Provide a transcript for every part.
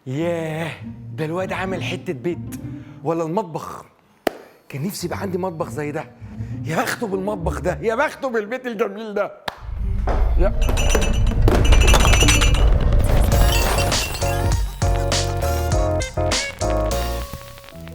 ياه، ده الواد عامل حتة بيت ولا المطبخ. كان نفسي يبقى عندي مطبخ زي ده. يا بخته بالمطبخ ده، يا بخته بالبيت الجميل ده. يا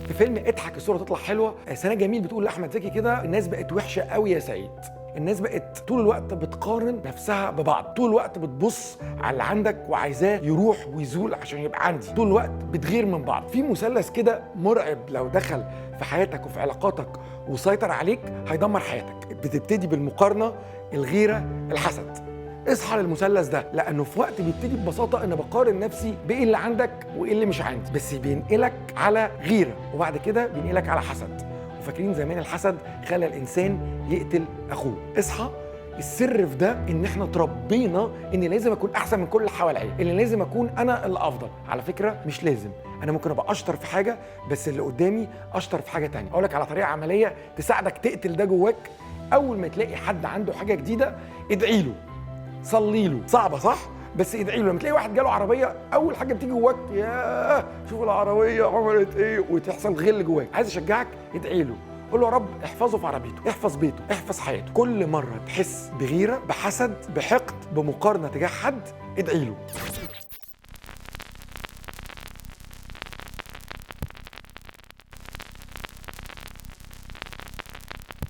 في فيلم اضحك الصورة تطلع حلوة، سناء جميل بتقول لاحمد زكي كده: الناس بقت وحشة قوي يا سعيد. الناس بقت طول الوقت بتقارن نفسها ببعض، طول الوقت بتبص على اللي عندك وعايزاه يروح ويزول عشان يبقى عندي، طول الوقت بتغير من بعض. في مثلث كده مرعب لو دخل في حياتك وفي علاقاتك وسيطر عليك هيدمر حياتك. بتبتدي بالمقارنة، الغيرة، الحسد. اصحى للمثلث ده، لانه في وقت بيبتدي ببساطة ان بقارن نفسي بايه اللي عندك وايه اللي مش عندي، بس بينقلك على غيره وبعد كده بينقلك على حسد. وفاكرين زمان الحسد خلى الانسان يقتل اخوه. اصحى. السر في ده ان احنا اتربينا ان لازم اكون احسن من كل اللي حواليا، ان لازم اكون انا الافضل. على فكرة مش لازم، انا ممكن ابقى اشطر في حاجة بس اللي قدامي اشطر في حاجة تانية. اقول لك على طريقه عملية تساعدك تقتل ده جواك: اول ما تلاقي حد عنده حاجة جديدة ادعي له، صلي له. صعبة صح؟ بس ادعي له. لما تلاقي واحد جاله عربية اول حاجة بتيجي جواك: ياه شوف العربية عملت ايه، وتحصل غل جواك. عايز اشجعك، ادعي له، قول له يا رب احفظه في عربيته، احفظ بيته، احفظ حياته. كل مرة تحس بغيره، بحسد، بحقد، بمقارنه تجاه حد، ادعي له.